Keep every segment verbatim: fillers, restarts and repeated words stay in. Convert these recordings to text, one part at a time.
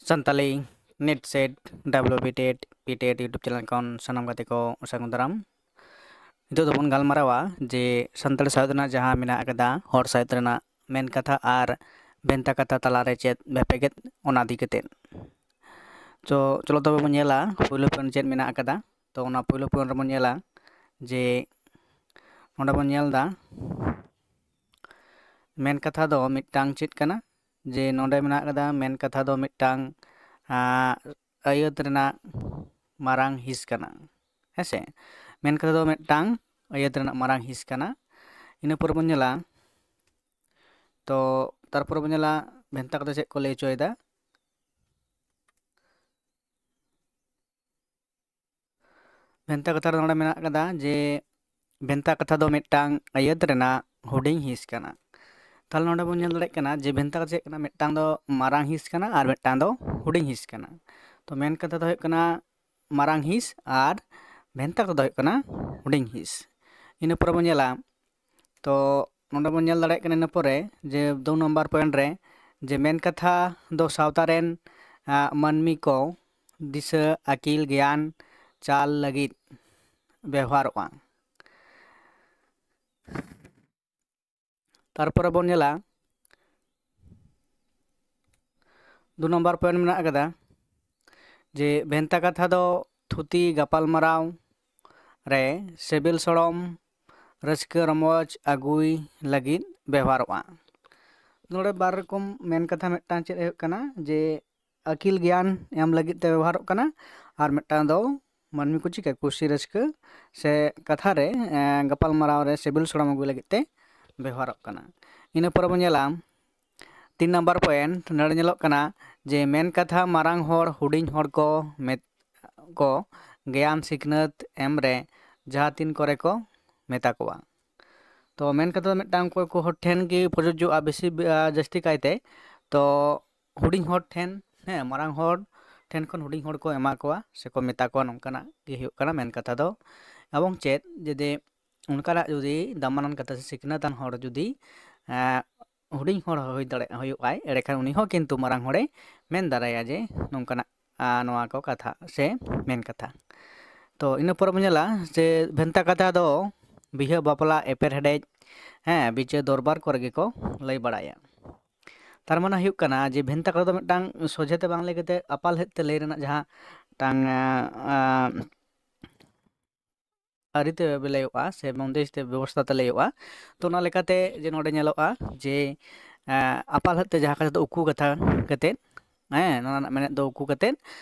Santali NET SET, WB TET, PTET YouTube channel ᱠᱷᱚᱱ ᱥᱟᱱᱟᱢ ᱜᱟᱛᱮ ᱠᱚ ᱥᱟᱹᱜᱩᱱ ᱫᱟᱨᱟᱢ᱾ ᱱᱤᱛᱚᱜ ᱫᱚᱵᱚᱱ ᱜᱟᱞᱢᱟᱨᱟᱣᱟ ᱡᱮ ᱥᱟᱱᱛᱟᱲᱤ ᱥᱟᱶᱦᱮᱫ ᱨᱮᱱᱟᱜ ᱡᱟᱦᱟᱸ ᱢᱮᱱᱟᱜ ᱟᱠᱟᱫᱟ, ᱦᱚᱲ ᱥᱟᱶᱦᱮᱫ ᱨᱮᱱᱟᱜ ᱢᱮᱱ ᱠᱟᱛᱷᱟ ᱟᱨ ᱵᱷᱮᱱᱛᱟ ᱠᱟᱛᱷᱟ ᱛᱟᱞᱟᱨᱮ ᱪᱮᱫ ᱵᱷᱮᱯᱮᱜᱮᱫ, ᱚᱱᱟ ᱤᱫᱤ ᱠᱟᱛᱮᱫ᱾ ᱛᱚ ᱪᱚᱞᱚ ᱛᱚᱵᱮ ᱵᱚᱱ ᱧᱮᱞᱟ ᱯᱳᱭᱞᱳ point ᱪᱮᱫ ᱢᱮᱱᱟᱜ ᱟᱠᱟᱫᱟ᱾ ᱛᱚ ᱚᱱᱟ ᱯᱳᱭᱞᱳ point ᱨᱮᱵᱚᱱ ᱧᱮᱞᱟ ᱡᱮ ᱱᱚᱰᱮ ᱵᱚᱱ ᱧᱮᱞ ᱮᱫᱟ ᱢᱮᱱ ᱠᱟᱛᱷᱟ ᱫᱚ ᱢᱤᱫᱴᱟᱝ ᱪᱮᱫ ᱠᱟᱱᱟ, ᱡᱮ ᱱᱚᱰᱮ ᱢᱮᱱᱟᱜ ᱟᱠᱟᱫᱟ ᱢᱮᱱ ᱠᱟᱛᱷᱟ ᱫᱚ ᱢᱤᱫᱴᱟᱝ, ᱟᱸ, ᱟᱹᱭᱟᱹᱛ ᱨᱮᱱᱟᱜ ᱢᱟᱨᱟᱝ ᱦᱤᱸᱥ ᱠᱟᱱᱟ᱾ ᱦᱮᱸᱥᱮ, ᱢᱮᱱ ᱠᱟᱛᱷᱟ ᱫᱚ ᱢᱤᱫᱴᱟᱝ ᱟᱹᱭᱟᱹᱛ ᱨᱮᱱᱟᱜ ᱢᱟᱨᱟᱝ ᱦᱤᱸᱥ ᱠᱟᱱᱟ᱾ ᱤᱱᱟᱹ ᱯᱚᱨᱮ ᱵᱚᱱ ᱧᱮᱞᱟ, ᱛᱚ ᱛᱟᱨᱯᱚᱨᱮ ᱵᱚᱱ ᱧᱮᱞᱟ ᱵᱷᱮᱱᱛᱟ ᱠᱟᱛᱷᱟ ᱪᱮᱫ ᱠᱚ ᱞᱟᱹᱭ ᱦᱚᱪᱚᱭᱮᱫᱟ᱾ ᱵᱷᱮᱱᱛᱟ ᱠᱟᱛᱷᱟ ᱨᱮ ᱱᱚᱰᱮ ᱢᱮᱱᱟᱜ ᱟᱠᱟᱫᱟ ᱡᱮ ᱵᱷᱮᱱᱛᱟ ᱠᱟᱛᱷᱟ ᱫᱚ ᱢᱤᱫᱴᱟᱝ ᱟᱹᱭᱟᱹᱛ ᱨᱮᱱᱟᱜ ᱦᱩᱰᱤᱧ ᱦᱤᱸᱥ ᱠᱟᱱᱟ᱾ ᱛᱟᱦᱞᱮ ᱱᱚᱰᱮ ᱵᱚᱱ ᱧᱮᱞ ᱫᱟᱲᱮᱭᱟᱜ ᱠᱟᱱᱟ ᱡᱮ ᱵᱷᱮᱱᱛᱟ ᱠᱟᱛᱷᱟ ᱪᱮᱫ ᱠᱟᱱᱟ, ᱢᱤᱫᱴᱟᱝ ᱫᱚ ᱢᱟᱨᱟᱝ ᱦᱤᱸᱥ ᱠᱟᱱᱟ ᱟᱨ ᱢᱤᱫᱴᱟᱝ ᱫᱚ ᱦᱩᱰᱤᱧ ᱦᱤᱸᱥ ᱠᱟᱱᱟ᱾ ᱛᱚ ᱢᱮᱱ ᱠᱟᱛᱷᱟ ᱫᱚ ᱦᱩᱭᱩᱜ ᱠᱟᱱᱟ ᱢᱟᱨᱟᱝ ᱦᱤᱸᱥ ᱟᱨ ᱵᱷᱮᱱᱛᱟ ᱠᱟᱛᱷᱟ ᱫᱚ ᱦᱩᱭᱩᱜ ᱠᱟᱱᱟ ᱦᱩᱰᱤᱧ ᱦᱤᱸᱥ᱾ ᱤᱱᱟᱹ ᱯᱚᱨᱮ ᱵᱚᱱ ᱧᱮᱞᱟ, ᱛᱚ ᱱᱚᱰᱮ ᱵᱚᱱ ᱧᱮᱞ ᱫᱟᱲᱮᱭᱟᱜ ᱠᱟᱱᱟ ᱤᱱᱟᱹ ᱯᱚᱨᱮ ᱡᱮ ᱫᱩ ᱱᱚᱢᱵᱚᱨ point ᱨᱮ ᱡᱮ ᱢᱮᱱ ᱠᱟᱛᱷᱟ ᱫᱚ ᱥᱟᱶᱛᱟ ᱨᱮᱱ, ᱟᱸ, ᱢᱟᱹᱱᱢᱤ ᱠᱚ ᱫᱤᱥᱟᱹ, ᱟᱹᱠᱤᱞ, ᱜᱮᱭᱟᱱ ᱪᱟᱞ ᱞᱟᱹᱜᱤᱫ ᱵᱮᱣᱦᱟᱨᱚᱜᱼᱟ᱾ ᱛᱟᱨᱯᱚᱨᱮ ᱵᱚᱱ ᱧᱮᱞᱟ ᱫᱩ ᱱᱚᱢᱵᱚᱨ point ᱢᱮᱱᱟᱜ ᱟᱠᱟᱫᱟ ᱡᱮ ᱵᱷᱮᱱᱛᱟ ᱠᱟᱛᱷᱟ ᱫᱚ ᱛᱷᱩᱛᱤ ᱜᱟᱯᱟᱞᱢᱟᱨᱟᱣ ᱨᱮ ᱥᱤᱵᱤᱞ ᱥᱚᱲᱚᱢ ᱨᱟᱹᱥᱠᱟᱹ ᱨᱚᱢᱚᱡᱽ ᱟᱹᱜᱩᱭ ᱞᱟᱹᱜᱤᱫ ᱵᱮᱣᱦᱟᱨᱚᱜᱼᱟ᱾ ᱱᱚᱰᱮ ᱵᱟᱨ ᱨᱚᱠᱚᱢ ᱢᱮᱱ ᱠᱟᱛᱷᱟ, ᱢᱤᱫᱴᱟᱝ ᱪᱮᱫ ᱦᱩᱭᱩᱜ ᱠᱟᱱᱟ ᱡᱮ ᱟᱹᱠᱤᱞ ᱜᱮᱭᱟᱱ ᱮᱢ ᱞᱟᱹᱜᱤᱫ ᱛᱮ ᱵᱮᱵᱚᱦᱟᱨᱚᱜ ᱠᱟᱱᱟ, ᱟᱨ ᱢᱤᱫᱴᱟᱝ ᱫᱚ ᱢᱟᱹᱱᱢᱤ ᱠᱚ ᱪᱤᱠᱟᱹ ᱠᱩᱥᱤ ᱨᱟᱹᱥᱠᱟᱹ ᱥᱮ ᱠᱟᱛᱷᱟ ᱨᱮ, ᱮᱸ, ᱜᱟᱯᱟᱞᱢᱟᱨᱟᱣ ᱨᱮ ᱥᱤᱵᱤᱞ ᱥᱚᱲᱚᱢ ᱟᱹᱜᱩᱭ ᱞᱟᱹᱜᱤᱫ ᱛᱮ ᱵᱮᱣᱦᱟᱨᱚᱜ ᱠᱟᱱᱟ᱾ ᱤᱱᱟᱹ ᱯᱚᱨᱮ ᱵᱚᱱ ᱧᱮᱞᱟ ᱛᱤᱱ ᱱᱟᱢᱵᱟᱨ point, ᱱᱚᱰᱮ ᱧᱮᱞᱚᱜ ᱠᱟᱱᱟ ᱡᱮ ᱢᱮᱱ ᱠᱟᱛᱷᱟ ᱢᱟᱨᱟᱝ ᱦᱚᱲ ᱦᱩᱰᱤᱧ ᱦᱚᱲ ᱠᱚ ᱢᱮᱛ-, ᱠᱚ ᱜᱮᱭᱟᱱ ᱥᱤᱠᱷᱱᱟᱹᱛ ᱮᱢ ᱨᱮ ᱡᱟᱦᱟᱸ ᱛᱤᱱ ᱠᱚᱨᱮ ᱠᱚ ᱢᱮᱛᱟ ᱠᱚᱣᱟ᱾ ᱛᱚ ᱢᱮᱱ ᱠᱟᱛᱷᱟ ᱫᱚ ᱢᱤᱫᱴᱟᱝ ᱚᱠᱚᱭ ᱠᱚ ᱦᱚᱲ ᱴᱷᱮᱱ ᱜᱮ ᱯᱨᱚᱡᱳᱡᱽᱡᱚᱜᱼᱟ ᱵᱮᱥᱤ, ᱟ, ᱡᱟᱹᱥᱛᱤ ᱠᱟᱭᱛᱮ, ᱛᱚ ᱦᱩᱰᱤᱧ ᱦᱚᱲ ᱴᱷᱮᱱ, ᱦᱮᱸ, ᱢᱟᱨᱟᱝ ᱦᱚᱲ ᱴᱷᱮᱱ ᱠᱷᱚᱱ ᱦᱩᱰᱤᱧ ᱦᱚᱲ ᱠᱚ ᱮᱢᱟ ᱠᱚᱣᱟ ᱥᱮᱠᱚ ᱢᱮᱛᱟ ᱠᱚᱣᱟ, ᱱᱚᱝᱠᱟᱱᱟᱜ ᱜᱮ ᱦᱩᱭᱩᱜ ᱠᱟᱱᱟ ᱢᱮᱱ ᱠᱟᱛᱷᱟ ᱫᱚ᱾ ᱮᱵᱚᱝ ᱪᱮᱫ ᱡᱩᱫᱤ ᱚᱱᱠᱟᱱᱟᱜ ᱡᱩᱫᱤ ᱫᱟᱢᱟᱱᱟᱱ ᱠᱟᱛᱷᱟ ᱥᱮ ᱥᱤᱠᱷᱱᱟᱹᱛᱟᱱ ᱦᱚᱲ ᱡᱩᱫᱤ, ᱮᱸ, ᱦᱩᱰᱤᱧ ᱦᱚᱲ ᱦᱩᱭ ᱫᱟᱲᱮᱭᱟᱜ ᱦᱩᱭᱩᱜ ᱟᱭ, ᱮᱸᱰᱮᱠᱷᱟᱱ ᱩᱱᱤ ᱦᱚᱸ ᱠᱤᱱᱛᱩ ᱢᱟᱨᱟᱝ ᱦᱚᱲᱮ ᱢᱮᱱ ᱫᱟᱲᱮᱭᱟᱜᱼᱟ ᱡᱮ ᱱᱚᱝᱠᱟᱱᱟᱜ ᱱᱚᱣᱟ ᱠᱚ ᱠᱟᱛᱷᱟ ᱥᱮ ᱢᱮᱱ ᱠᱟᱛᱷᱟ᱾ ᱛᱚ ᱤᱱᱟᱹ ᱯᱚᱨᱮ ᱵᱚᱱ ᱧᱮᱞᱟ ᱡᱮ ᱵᱷᱮᱱᱛᱟ ᱠᱟᱛᱷᱟ ᱫᱚ ᱵᱤᱦᱟᱹ ᱵᱟᱯᱞᱟ, ᱮᱯᱮᱨ ᱦᱮᱰᱮᱡ, ᱦᱮᱸ, ᱵᱤᱪᱟᱹᱨ ᱫᱚᱨᱵᱟᱨ ᱠᱚᱨᱮ ᱜᱮᱠᱚ ᱞᱟᱹᱭ ᱵᱟᱲᱟᱭᱟ᱾ ᱛᱟᱨ ᱢᱟᱱᱮ ᱦᱩᱭᱩᱜ ᱠᱟᱱᱟ ᱡᱮ ᱵᱷᱮᱱᱛᱟ ᱠᱟᱛᱷᱟ ᱫᱚ ᱢᱤᱫᱴᱟᱝ ᱥᱚᱡᱷᱮ ᱛᱮ ᱵᱟᱝ ᱞᱟᱹᱭ ᱠᱟᱛᱮ ᱟᱯᱟᱞ ᱦᱮᱫ ᱛᱮ ᱞᱟᱹᱭ ᱨᱮᱱᱟᱜ ᱡᱟᱦᱟᱸ ᱢᱤᱫᱴᱟᱝ ᱟᱹᱨᱤᱛᱮ ᱞᱟᱹᱭᱚᱜᱼᱟ ᱥᱮ ᱵᱚᱱᱫᱮᱡᱽ ᱛᱮ ᱵᱮᱵᱚᱥᱛᱷᱟ ᱛᱮ ᱞᱟᱹᱭᱚᱜᱼᱟ᱾ ᱛᱚ ᱚᱱᱟ ᱞᱮᱠᱟᱛᱮ ᱡᱮ ᱱᱚᱰᱮ ᱧᱮᱞᱚᱜᱼᱟ ᱡᱮ ᱟᱯᱟᱞ ᱦᱮᱫ ᱛᱮ ᱡᱟᱦᱟᱸ ᱠᱟᱛᱷᱟ ᱫᱚ ᱩᱠᱩ ᱠᱟᱛᱷᱟ ᱠᱟᱛᱮᱫ, ᱦᱮᱸ, ᱱᱚᱣᱟ ᱨᱮᱱᱟᱜ ᱢᱮᱱᱮᱫ ᱫᱚ ᱩᱠᱩ ᱠᱟᱛᱮᱫ,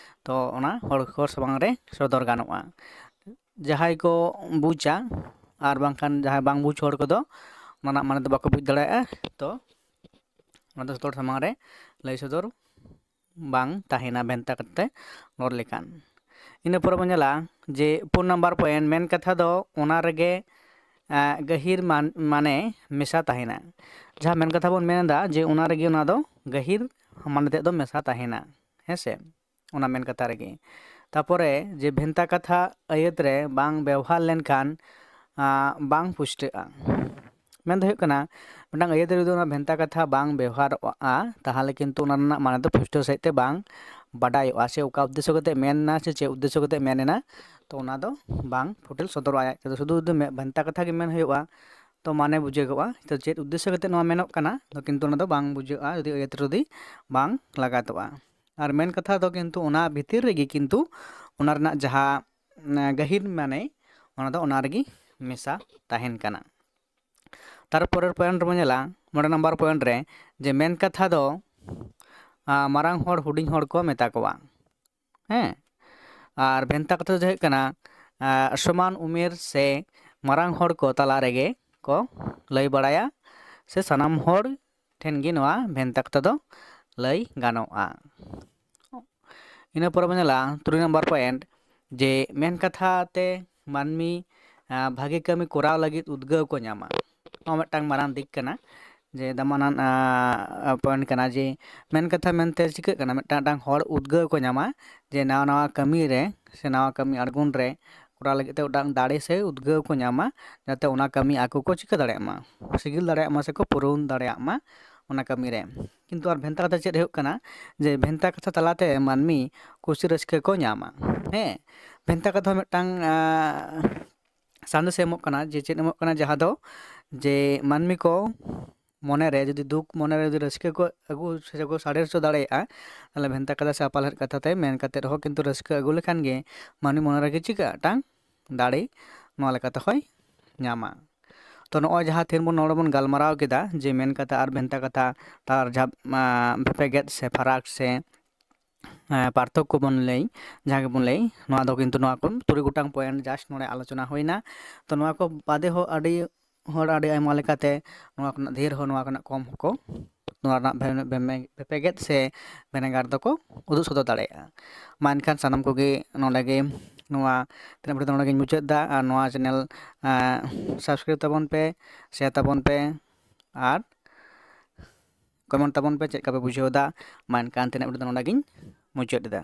ᱛᱚ ᱚᱱᱟ ᱦᱚᱲ ᱦᱚᱲ ᱥᱟᱢᱟᱝ ᱨᱮ ᱥᱚᱫᱚᱨ ᱜᱟᱱᱚᱜᱼᱟ᱾ ᱡᱟᱦᱟᱸᱭ ᱠᱚ ᱵᱩᱡᱟ ᱟᱨ ᱵᱟᱝᱠᱷᱟᱱ ᱡᱟᱦᱟᱸᱭ ᱵᱟᱝ ᱵᱩᱡᱽ ᱦᱚᱲ ᱠᱚᱫᱚ ᱚᱱᱟ ᱨᱮᱱᱟᱜ ᱢᱟᱱᱮ ᱫᱚ ᱵᱟᱠᱚ ᱵᱩᱡᱽ ᱫᱟᱲᱮᱭᱟᱜᱼᱟ᱾ ᱛᱚ ᱚᱱᱟ ᱫᱚ ᱡᱚᱛᱚ ᱦᱚᱲ ᱥᱟᱢᱟᱝ ᱨᱮ ᱞᱟᱹᱭ ᱥᱚᱫᱚᱨ ᱵᱟᱝ ᱛᱟᱦᱮᱱᱟ ᱵᱷᱮᱱᱛᱟ ᱠᱟᱛᱷᱟ ᱨᱚᱲ ᱞᱮᱠᱷᱟᱱ᱾ ᱤᱱᱟᱹ ᱯᱚᱨᱮ ᱵᱚᱱ ᱧᱮᱞᱟ ᱡᱮ ᱯᱩᱱ ᱱᱟᱢᱵᱟᱨ ᱯᱚᱭᱮᱱᱴ, ᱢᱮᱱ ᱠᱟᱛᱷᱟ ᱫᱚ ᱚᱱᱟ ᱨᱮᱜᱮ ᱜᱟᱹᱦᱤᱨ ᱢᱟᱱᱮ ᱢᱮᱥᱟ ᱛᱟᱦᱮᱱᱟ᱾ ᱡᱟᱦᱟᱸ ᱢᱮᱱ ᱠᱟᱛᱷᱟ ᱵᱚᱱ ᱢᱮᱱ ᱮᱫᱟ ᱡᱮ ᱚᱱᱟ ᱨᱮᱜᱮ ᱚᱱᱟ ᱫᱚ ᱜᱟᱹᱦᱤᱨ ᱢᱟᱱᱮ ᱛᱮᱫ ᱫᱚ ᱢᱮᱥᱟ ᱛᱟᱦᱮᱱᱟ, ᱦᱮᱸ ᱥᱮ, ᱚᱱᱟ ᱢᱮᱱ ᱠᱟᱛᱷᱟ ᱨᱮᱜᱮ᱾ ᱛᱟᱨᱯᱚᱨᱮ ᱡᱮ ᱵᱷᱮᱱᱛᱟ ᱠᱟᱛᱷᱟ ᱟᱹᱭᱟᱹᱛ ᱨᱮ ᱵᱟᱝ ᱵᱮᱣᱦᱟᱨ ᱞᱮᱱᱠᱷᱟᱱ ᱵᱟᱝ ᱯᱩᱥᱴᱟᱹᱜᱼᱟ᱾ ᱢᱮᱱ ᱫᱚ ᱦᱩᱭᱩᱜ ᱠᱟᱱᱟ, ᱢᱤᱫᱴᱟᱝ ᱟᱹᱭᱟᱹᱛ ᱨᱮ ᱡᱩᱫᱤ ᱚᱱᱟ ᱵᱷᱮᱱᱛᱟ ᱠᱟᱛᱷᱟ ᱵᱟᱝ ᱵᱮᱣᱦᱟᱨᱚᱜᱼᱟ, ᱛᱟᱦᱚᱞᱮ ᱠᱤᱱᱛᱩ ᱚᱱᱟ ᱨᱮᱱᱟᱜ ᱢᱟᱱᱮ ᱫᱚ ᱯᱩᱥᱴᱟᱹᱣ ᱥᱟᱺᱦᱤᱡ ᱛᱮ ᱵᱟᱝ ᱵᱟᱰᱟᱭᱚᱜᱼᱟ, ᱥᱮ ᱚᱠᱟ ᱩᱫᱽᱫᱮᱥᱥᱚ ᱠᱟᱛᱮ ᱢᱮᱱ ᱮᱱᱟ ᱥᱮ ᱪᱮᱫ ᱩᱫᱽᱫᱮᱥᱥᱚ ᱠᱟᱛᱮ ᱢᱮᱱ ᱮᱱᱟ, ᱛᱚ ᱚᱱᱟ ᱫᱚ ᱵᱟᱝ ᱯᱷᱩᱴᱮᱞ ᱥᱚᱫᱚᱨᱚᱜᱼᱟ ᱟᱡ ᱛᱮᱫᱚ᱾ ᱥᱩᱫᱷᱩ ᱡᱩᱫᱤ ᱵᱷᱮᱱᱛᱟ ᱠᱟᱛᱷᱟ ᱜᱮ ᱢᱮᱱ ᱦᱩᱭᱩᱜᱼᱟ, ᱛᱚ ᱢᱟᱱᱮ ᱵᱩᱡᱷᱟᱹᱜᱚᱜᱼᱟ ᱛᱚ ᱪᱮᱫ ᱩᱫᱽᱫᱮᱥᱥᱚ ᱠᱟᱛᱮ ᱱᱚᱣᱟ ᱢᱮᱱᱚᱜ ᱠᱟᱱᱟ, ᱛᱚ ᱠᱤᱱᱛᱩ ᱚᱱᱟ ᱫᱚ ᱵᱟᱝ ᱵᱩᱡᱷᱟᱹᱜᱼᱟ ᱡᱩᱫᱤ ᱟᱹᱭᱟᱹᱛ ᱨᱮ ᱡᱩᱫᱤ ᱵᱟᱝ ᱞᱟᱜᱟᱛᱚᱜᱼᱟ᱾ ᱟᱨ ᱢᱮᱱ ᱠᱟᱛᱷᱟ ᱫᱚ ᱠᱤᱱᱛᱩ ᱚᱱᱟ ᱵᱷᱤᱛᱤᱨ ᱨᱮᱜᱮ ᱠᱤᱱᱛᱩ ᱚᱱᱟ ᱨᱮᱱᱟᱜ ᱡᱟᱦᱟᱸ ᱜᱟᱹᱦᱤᱨ ᱢᱟᱱᱮ, ᱚᱱᱟ ᱫᱚ ᱚᱱᱟ ᱨᱮᱜᱮ ᱢᱮᱥᱟ ᱛᱟᱦᱮᱱ ᱠᱟᱱᱟ᱾ ᱛᱟᱨᱯᱚᱨᱮᱨ ᱯᱚᱭᱮᱱᱴ ᱨᱮᱵᱚᱱ ᱧᱮᱞᱟ, ᱢᱚᱬᱮ ᱱᱟᱢᱵᱟᱨ ᱯᱚᱭᱮᱱᱴ ᱨᱮ, ᱡᱮ ᱢᱮᱱ ᱠᱟᱛᱷᱟ ᱫᱚ ᱢᱟᱨᱟᱝ ᱦᱚᱲ ᱦᱩᱰᱤᱧ ᱦᱚᱲ ᱠᱚ ᱢᱮᱛᱟ ᱠᱚᱣᱟ᱾ ᱦᱮᱸ, ᱟᱨ ᱵᱷᱮᱱᱛᱟ ᱠᱟᱛᱷᱟ ᱫᱚ ᱦᱩᱭᱩᱜ ᱠᱟᱱᱟ ᱥᱚᱢᱟᱱ ᱩᱢᱮᱨ ᱥᱮ ᱢᱟᱨᱟᱝ ᱦᱚᱲ ᱠᱚ ᱛᱟᱞᱟ ᱨᱮᱜᱮ ᱠᱚ ᱞᱟᱹᱭ ᱵᱟᱲᱟᱭᱟ, ᱥᱮ ᱥᱟᱱᱟᱢ ᱦᱚᱲ ᱴᱷᱮᱱ ᱜᱮ ᱱᱚᱣᱟ ᱵᱷᱮᱱᱛᱟ ᱠᱟᱛᱷᱟ ᱫᱚ ᱞᱟᱹᱭ ᱜᱟᱱᱚᱜᱼᱟ᱾ ᱤᱱᱟᱹ ᱯᱚᱨᱮ ᱵᱚᱱ ᱧᱮᱞᱟ ᱛᱩᱨᱩᱭ ᱱᱟᱢᱵᱟᱨ ᱯᱚᱭᱮᱱᱴ, ᱡᱮ ᱢᱮᱱ ᱠᱟᱛᱷᱟ ᱛᱮ ᱢᱟᱹᱱᱢᱤ ᱵᱷᱟᱜᱮ ᱠᱟᱹᱢᱤ ᱠᱚᱨᱟᱣ ᱞᱟᱹᱜᱤᱫ ᱩᱫᱽᱜᱟᱹᱣ ᱠᱚ ᱧᱟᱢᱟ᱾ ᱱᱚᱣᱟ ᱢᱤᱫᱴᱟᱝ ᱢᱟᱨᱟᱝ ᱫᱤᱠ ᱠᱟᱱᱟ, ᱡᱮ ᱫᱟᱢᱟᱱᱟᱱ ᱯᱚᱭᱮᱱᱴ ᱠᱟᱱᱟ, ᱡᱮ ᱢᱮᱱ ᱠᱟᱛᱷᱟ ᱢᱮᱱᱛᱮ ᱪᱤᱠᱟᱹᱜ ᱠᱟᱱᱟ, ᱢᱤᱫᱴᱟᱝ ᱢᱤᱫᱴᱟᱝ ᱦᱚᱲ ᱩᱫᱽᱜᱟᱹᱣ ᱠᱚ ᱧᱟᱢᱟ, ᱡᱮ ᱱᱟᱣᱟ ᱱᱟᱣᱟ ᱠᱟᱹᱢᱤ ᱨᱮ ᱥᱮ ᱱᱟᱣᱟ ᱠᱟᱹᱢᱤ ᱟᱬᱜᱚᱱ ᱨᱮ ᱠᱚᱨᱟᱣ ᱞᱟᱹᱜᱤᱫ ᱛᱮ ᱢᱤᱫᱴᱟᱝ ᱫᱟᱲᱮ ᱥᱮ ᱩᱫᱽᱜᱟᱹᱣ ᱠᱚ ᱧᱟᱢᱟ, ᱡᱟᱛᱮ ᱚᱱᱟ ᱠᱟᱹᱢᱤ ᱟᱠᱚ ᱠᱚ ᱪᱤᱠᱟᱹ ᱫᱟᱲᱮᱭᱟᱜ ᱢᱟ, ᱥᱤᱜᱤᱞ ᱫᱟᱲᱮᱭᱟᱜ ᱢᱟ ᱥᱮᱠᱚ ᱯᱩᱨᱚᱱ ᱫᱟᱲᱮᱭᱟᱜ ᱢᱟ ᱚᱱᱟ ᱠᱟᱹᱢᱤ ᱨᱮ᱾ ᱠᱤᱱᱛᱩ ᱟᱨ ᱵᱷᱮᱱᱛᱟ ᱠᱟᱛᱷᱟ ᱪᱮᱫ ᱦᱩᱭᱩᱜ ᱠᱟᱱᱟ, ᱡᱮ ᱵᱷᱮᱱᱛᱟ ᱠᱟᱛᱷᱟ ᱛᱟᱞᱟᱛᱮ ᱢᱟᱹᱱᱢᱤ ᱠᱩᱥᱤ ᱨᱟᱹᱥᱠᱟᱹ ᱠᱚ ᱧᱟᱢᱟ᱾ ᱦᱮᱸ, ᱵᱷᱮᱱᱛᱟ ᱠᱟᱛᱷᱟ ᱦᱚᱸ ᱢᱤᱫᱴᱟᱝ ᱟᱸ, ᱥᱟᱸᱫᱮᱥᱮ ᱮᱢᱚᱜ ᱠᱟᱱᱟ, ᱡᱮ ᱪᱮᱫ ᱮᱢᱚᱜ ᱠᱟᱱᱟ, ᱡᱟᱦᱟᱸ ᱫᱚ ᱡᱮ ᱢᱟᱹᱱᱢᱤ ᱠᱚ ᱢᱚᱱᱮᱨᱮ ᱡᱩᱫᱤ ᱫᱩᱠ, ᱢᱚᱱᱮᱨᱮ ᱡᱩᱫᱤ ᱨᱟᱹᱥᱠᱟᱹ ᱠᱚ ᱟᱹᱜᱩ ᱥᱮ ᱠᱚ ᱥᱟᱰᱮ ᱦᱚᱪᱚ ᱫᱟᱲᱮᱭᱟᱜᱼᱟ, ᱛᱟᱦᱚᱞᱮ ᱵᱷᱮᱱᱛᱟ ᱠᱟᱛᱷᱟ ᱥᱮ ᱟᱯᱟᱞ ᱦᱮᱫ ᱠᱟᱛᱷᱟ ᱛᱮ ᱢᱮᱱ ᱠᱟᱛᱮ ᱨᱮᱦᱚᱸ ᱠᱤᱱᱛᱩ ᱨᱟᱹᱥᱠᱟᱹ ᱟᱹᱜᱩ ᱞᱮᱠᱷᱟᱱ ᱜᱮ ᱢᱟᱹᱱᱢᱤ ᱢᱚᱱᱮ ᱨᱮᱜᱮ ᱪᱤᱠᱟᱹᱜᱼᱟ, ᱢᱤᱫᱴᱟᱝ ᱫᱟᱲᱮ ᱱᱚᱣᱟ ᱞᱮᱠᱟᱛᱮ ᱦᱚᱸᱭ ᱧᱟᱢᱟ᱾ ᱛᱚ, ᱱᱚᱜᱼᱚᱭ ᱡᱟᱦᱟᱸ ᱛᱮᱦᱮᱧ ᱵᱚᱱ ᱱᱚᱰᱮ ᱵᱚᱱ ᱜᱟᱞᱢᱟᱨᱟᱣ ᱠᱮᱫᱟ ᱡᱮ ᱢᱮᱱ ᱠᱟᱛᱷᱟ ᱟᱨ ᱵᱷᱮᱱᱛᱟ ᱠᱟᱛᱷᱟ ᱛᱟᱞᱟ ᱨᱮ ᱡᱟᱦᱟᱸ, ᱟᱸ, ᱵᱷᱮᱯᱮᱜᱮᱫ ᱥᱮ ᱯᱷᱟᱨᱟᱠ ᱥᱮ, ᱟᱸ, ᱯᱟᱨᱛᱷᱚᱠᱠᱚ ᱵᱚᱱ ᱞᱟᱹᱭ, ᱡᱟᱦᱟᱸ ᱜᱮᱵᱚᱱ ᱞᱟᱹᱭ, ᱱᱚᱣᱟ ᱫᱚ ᱠᱤᱱᱛᱩ ᱱᱚᱣᱟ ᱠᱚ ᱛᱩᱨᱩᱭ ᱜᱚᱴᱟᱝ point just ᱱᱚᱰᱮ ᱟᱞᱳᱪᱚᱱᱟ ᱦᱩᱭᱱᱟ᱾ ᱛᱚ, ᱱᱚᱣᱟ ᱠᱚ ᱵᱟᱫᱮ ᱦᱚᱸ ᱟᱹᱰᱤ ᱦᱚᱲ ᱟᱹᱰᱤ ᱟᱭᱢᱟ ᱞᱮᱠᱟᱛᱮ ᱱᱚᱣᱟ ᱠᱷᱚᱱᱟᱜ ᱰᱷᱮᱨ ᱦᱚᱸ ᱱᱚᱣᱟ ᱠᱷᱚᱱᱟᱜ ᱠᱚᱢ ᱦᱚᱸᱠᱚ ᱱᱚᱣᱟ ᱨᱮᱱᱟᱜ ᱵᱷᱮ-, ᱵᱷᱮᱢᱮ-, ᱵᱷᱮᱯᱮᱜᱮᱫ ᱥᱮ ᱵᱷᱮᱱᱮᱜᱟᱨ ᱫᱚᱠᱚ ᱩᱫᱩᱜ ᱥᱚᱫᱚᱨ ᱫᱟᱲᱮᱭᱟᱜᱼᱟ᱾ ᱢᱟ ᱮᱱᱠᱷᱟᱱ ᱥᱟᱱᱟᱢ ᱠᱚᱜᱮ ᱱᱚᱰᱮ ᱜᱮ ᱱᱚᱣᱟ ᱛᱤᱱᱟᱹᱜ ᱵᱷᱤᱰᱤᱭᱳ ᱫᱚ ᱱᱚᱰᱮ ᱜᱤᱧ ᱢᱩᱪᱟᱹᱫ ᱮᱫᱟ᱾ ᱟᱨ ᱱᱚᱣᱟ channel, ᱟᱸ, subscribe ᱛᱟᱵᱚᱱ ᱯᱮ, share ᱛᱟᱵᱚᱱ ᱯᱮ ᱟᱨ comment ᱛᱟᱵᱚᱱ ᱯᱮ ᱪᱮᱫ ᱞᱮᱠᱟ ᱯᱮ ᱵᱩᱡᱷᱟᱹᱣ ᱮᱫᱟ᱾ ᱢᱟ ᱮᱱᱠᱷᱟᱱ ᱛᱤᱱᱟᱹᱜ ᱵᱷᱤᱰᱤᱭᱳ ᱫᱚ ᱱᱚᱰᱮ ᱜᱤᱧ ᱢᱩᱪᱟᱹᱫ ᱮᱫᱟ᱾